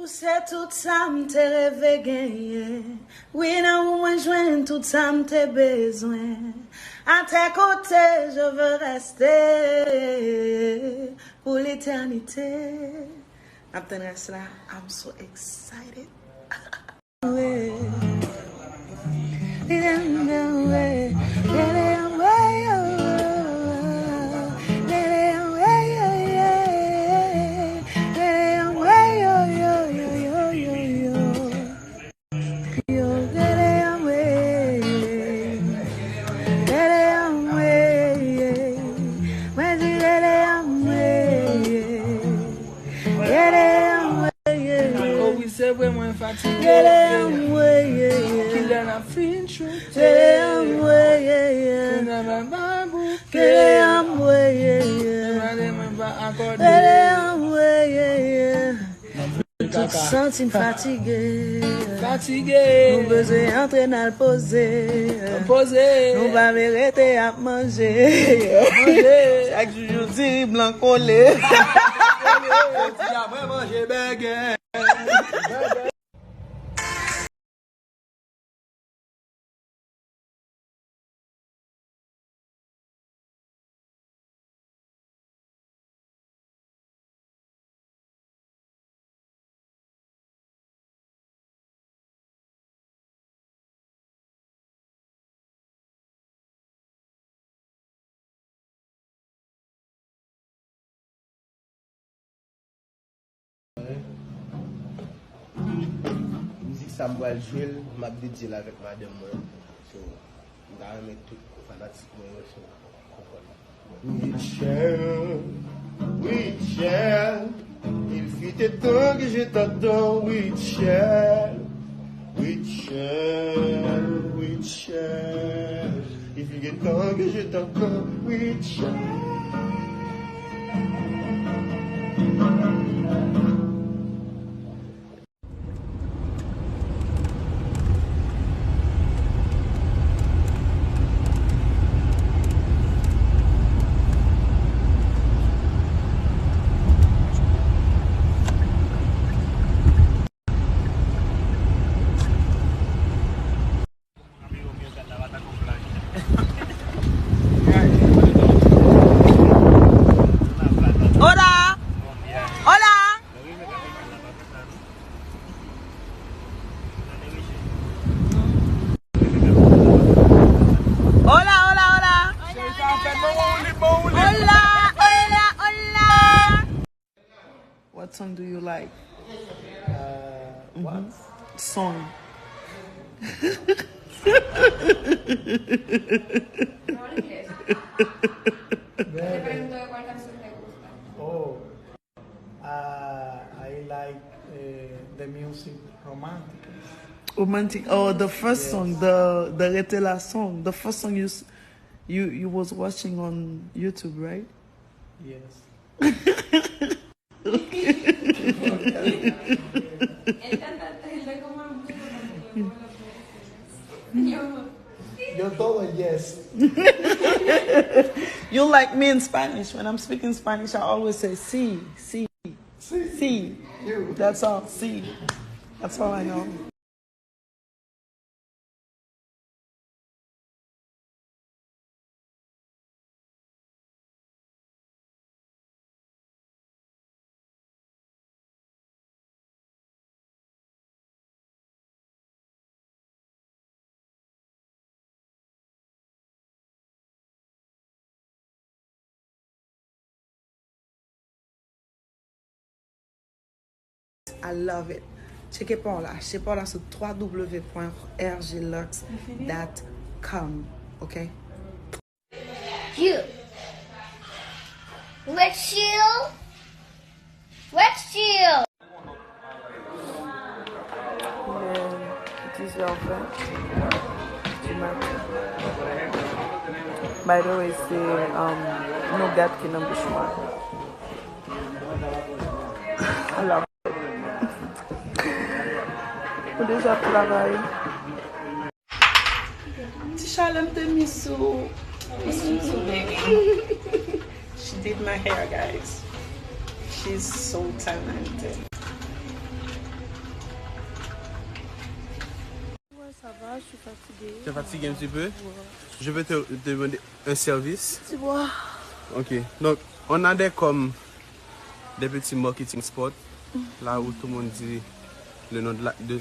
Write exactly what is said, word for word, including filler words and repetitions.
Se tout sa m te reve genyen. Wi, nan ou mwen jwenn tout sa m te bezwen. À tes côtés, je veux rester pour l'éternité. N ap tann rès la. I'm so excited. Oh wi, se vre, mwen fatige. Kilè n ap fin choute? Kounye a mwen pa bouke. Mande mwen pa akòde. Tout santi m fatige. Fatige. Nou bezwen antre n al poze. Poze. Nou pa vle rete ap manje. Manje. Chak jou, jou diri blan kole. Jodi a mwen manje bègè. Mizik sa m pral jwe l, m ap dedye l avèk madanm mwen. So, m ta renmen tout fanatik mwen yo, so, konprann. Rachel, Rachel, il fut un temps que je t'attends, Rachel, Rachel, Rachel, il fut un temps que je t'attends, Rachel. Hola! Hola! Hola, hola, hola. Hola, hola, hola. What song do you like? Uh, what? Song. Oh. Uh, I like, uh, the music romantic. Romantic. Oh, the first song, the the Rete La song, the first song you s- you you was watching on YouTube, right? Yes. Yo todo, yes. You like me in Spanish. When I'm speaking Spanish, I always say sí, sí, sí. That's all. Sí. That's all I know. I love it. Tcheke pa w la. Achte pa w la sou w w w pwen r g lux dot com, ok? You. Rachel. Rachel. It is your friend. By the way, se, um, nougat ki nan bouch mwen. Ala. Ou deja travay. Ti Charlene te miss ou. Miss you too, baby. She did my hair, guys. She's so talented. Ça va, je suis fatiguée. Tu es fatigué un petit peu? Je vais te demander un service. Dis-moi. Ok. Donc, on a des comme des petits marketing spots, là où tout le monde dit le nom de, la- de